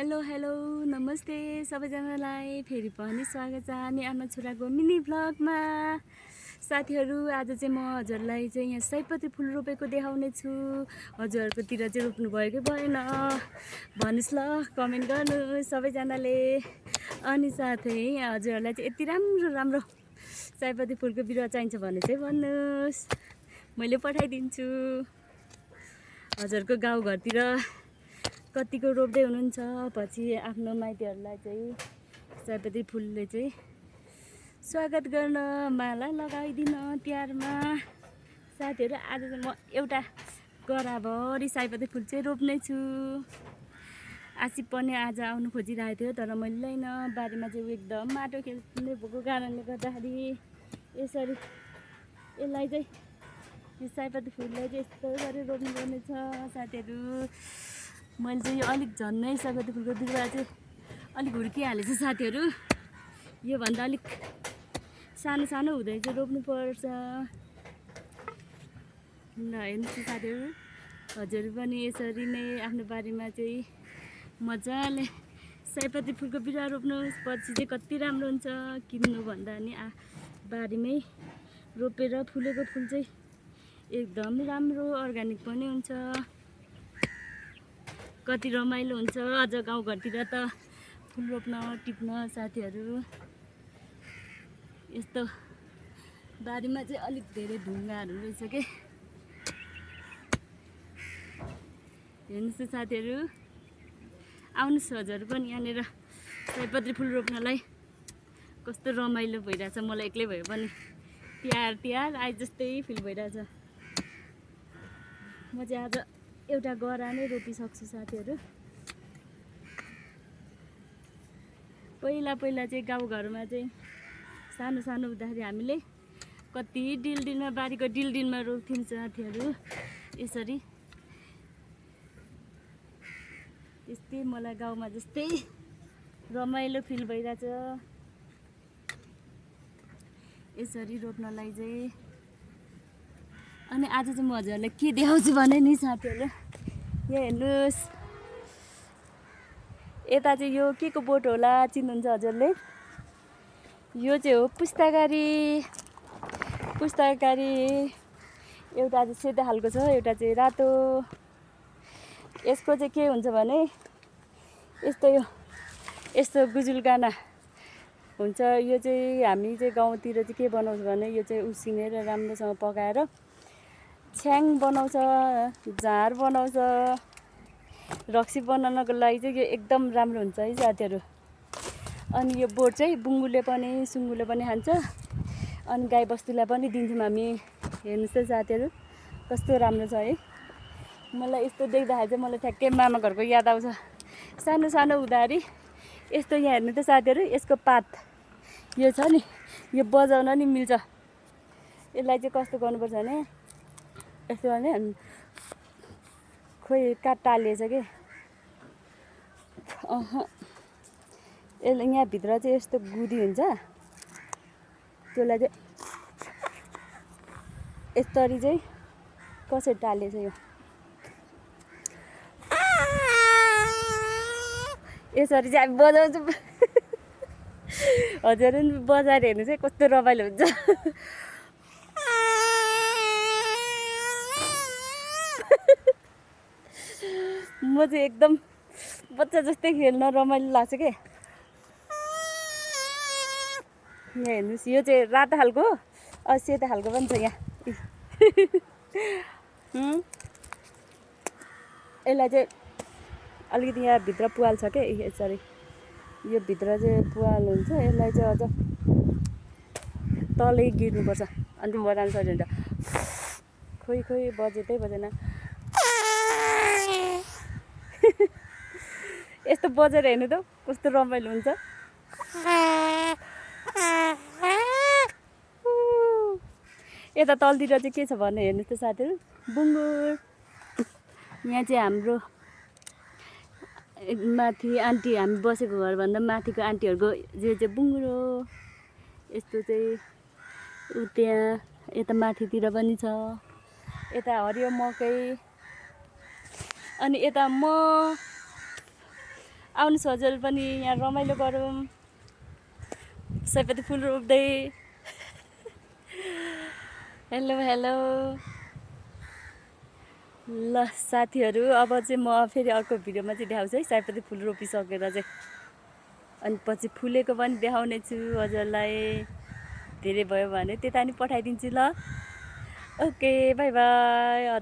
Hello hello नमस्ते सबैजनालाई फेरि पनि स्वागत छ हामी आफ्नो छोराको मिनी भ्लगमा। साथीहरू आज चाहिँ म हजुरलाई चाहिँ यहाँ सयपत्री फुल रोपेको देखाउने छु। हजुरहरूकोतिर चाहिँ रोप्नु भएको कि भएन भन्नुस् ल, कमेन्ट गर्नु सबैजनाले। अनि साथै हजुरहरूलाई चाहिँ यति राम्रो राम्रो सयपत्री फुलको बिरुवा चाहिन्छ भने चाहिँ भन्नुस्, मैले पठाइदिन्छु। हजुरको गाउँघरतिर कतिको रोप्दै हुनुहुन्छ, पछि आफ्नो माइतीहरूलाई चाहिँ सयपत्री फुलले चाहिँ स्वागत गर्न माला लगाइदिन तिहारमा। साथीहरू आज चाहिँ म एउटा गराभरि सयपत्री फुल चाहिँ रोप्ने छु। आसिफ पनि आज आउनु खोजिरहेको थियो तर मैले ल्याइन, बारीमा चाहिँ एकदम माटो खेल्ने भएको कारणले गर्दाखेरि यसरी यसलाई चाहिँ यो सयपत्री फुललाई चाहिँ यस्तो गरी रोप्नुपर्ने छ। साथीहरू मैले चाहिँ यो अलिक झन्नै सयपत्री फुलको बिरुवा चाहिँ अलिक हुर्किहालेछ साथीहरू। योभन्दा अलिक सानो सानो हुँदै चाहिँ रोप्नुपर्छ। ल हेर्नुहोस् साथीहरू, हजुर पनि यसरी नै आफ्नो बारीमा चाहिँ मजाले सयपत्री फुलको बिरुवा रोप्नुहोस्। पछि चाहिँ कति राम्रो हुन्छ, किन्नुभन्दा नि बारीमै रोपेर फुलेको फुल चाहिँ एकदम राम्रो अर्ग्यानिक पनि हुन्छ, कति रमाइलो हुन्छ। अझ गाउँघरतिर त फुल रोप्न टिप्न साथीहरू यस्तो बारीमा चाहिँ अलिक धेरै ढुङ्गाहरू रहेछ के। हेर्नुहोस् साथीहरू, आउनुहोस् हजुर पनि यहाँनिर सयपत्री फुल रोप्नलाई। कस्तो रमाइलो भइरहेछ, मलाई एक्लै भए पनि तिहार तिहार आए जस्तै फिल भइरहेछ। म चाहिँ आज एउटा गरा नै रोपिसक्छु साथीहरू। पहिला पहिला चाहिँ गाउँघरमा चाहिँ सानो सानो हुँदाखेरि हामीले कति डिलडिलमा बारीको डिलडिलमा रोप्थ्यौँ साथीहरू। यसरी त्यस्तै मलाई गाउँमा जस्तै रमाइलो फिल भइरहेछ यसरी रोप्नलाई चाहिँ। अनि आज चाहिँ म हजुरहरूलाई के देखाउँछु भने नि साथीहरू, यहाँ हेर्नुहोस्, यता चाहिँ यो के को बोट होला चिन्नुहुन्छ हजुरले? यो चाहिँ हो पुस्ताकारी। पुस्ताकारी एउटा चाहिँ सेतो खालको छ, एउटा चाहिँ रातो। यसको चाहिँ के हुन्छ भने यस्तो गुजुलगाना हुन्छ। यो चाहिँ हामी चाहिँ गाउँतिर चाहिँ के बनाउँछ भने यो चाहिँ उसिनेर राम्रोसँग पकाएर छ्याङ बनाउँछ, झार बनाउँछ। रक्सी बनाउनको लागि चाहिँ यो एकदम राम्रो हुन्छ है साथीहरू। अनि यो बोट चाहिँ बुङ्गुले पनि सुँगुरले पनि खान्छ, अनि गाई बस्तुलाई पनि दिन्छौँ हामी। हेर्नुहोस् त साथीहरू कस्तो राम्रो छ है। मलाई यस्तो देख्दाखेरि चाहिँ मलाई ठ्याक्कै मामा घरको याद आउँछ। सानो सानो हुँदाखेरि यस्तो यहाँ हेर्नु त साथीहरू, यसको पात यो छ नि, यो बजाउन नि मिल्छ। यसलाई चाहिँ कस्तो गर्नुपर्छ भने यस्तो भने खोइ काट टालिएछ कि यसले यहाँभित्र चाहिँ यस्तो गुदी हुन्छ, त्यसलाई चाहिँ यसरी चाहिँ कसरी टालिएछ यो यसरी चाहिँ हामी बजाउँछौँ। हजुर पनि बजाएर हेर्नु चाहिँ कस्तो रमाइलो हुन्छ। म चाहिँ एकदम बच्चा जस्तै खेल्न रमाइलो लाग्छ के। यहाँ हेर्नुहोस्, यो चाहिँ रातो खालको सेतो खालको पनि छ यहाँ। यसलाई चाहिँ अलिकति यहाँ भित्र पुवाल छ क्या, यसरी यो भित्र चाहिँ पुवाल हुन्छ। यसलाई चाहिँ अझ तलै गिर्नुपर्छ अनि बजाउनु सक्यो भने खोइ खोइ बजेतै बजेन। यस्तो बजेर हेर्नु त कस्तो रमाइलो हुन्छ। यता तलतिर चाहिँ के छ भने हेर्नुहोस् त साथीहरू, बुङ्गुर। यहाँ चाहिँ हाम्रो माथि आन्टी हामी बसेको घरभन्दा माथिको आन्टीहरूको जो चाहिँ बुङ्गुर हो। यस्तो चाहिँ त्यहाँ यता माथितिर पनि छ, यता हरियो मकै। अनि यता म आउनुहोस् हजुर पनि यहाँ रमाइलो गरौँ सयपत्री फुल रोप्दै। हेलो हेलो ल साथीहरू, अब चाहिँ म फेरि अर्को भिडियोमा चाहिँ देखाउँछु है सयपत्री फुल रोपिसकेर चाहिँ। अनि पछि फुलेको पनि देखाउने छु हजुरलाई। धेरै भयो भने त्यता नि पठाइदिन्छु ल। Okay by by.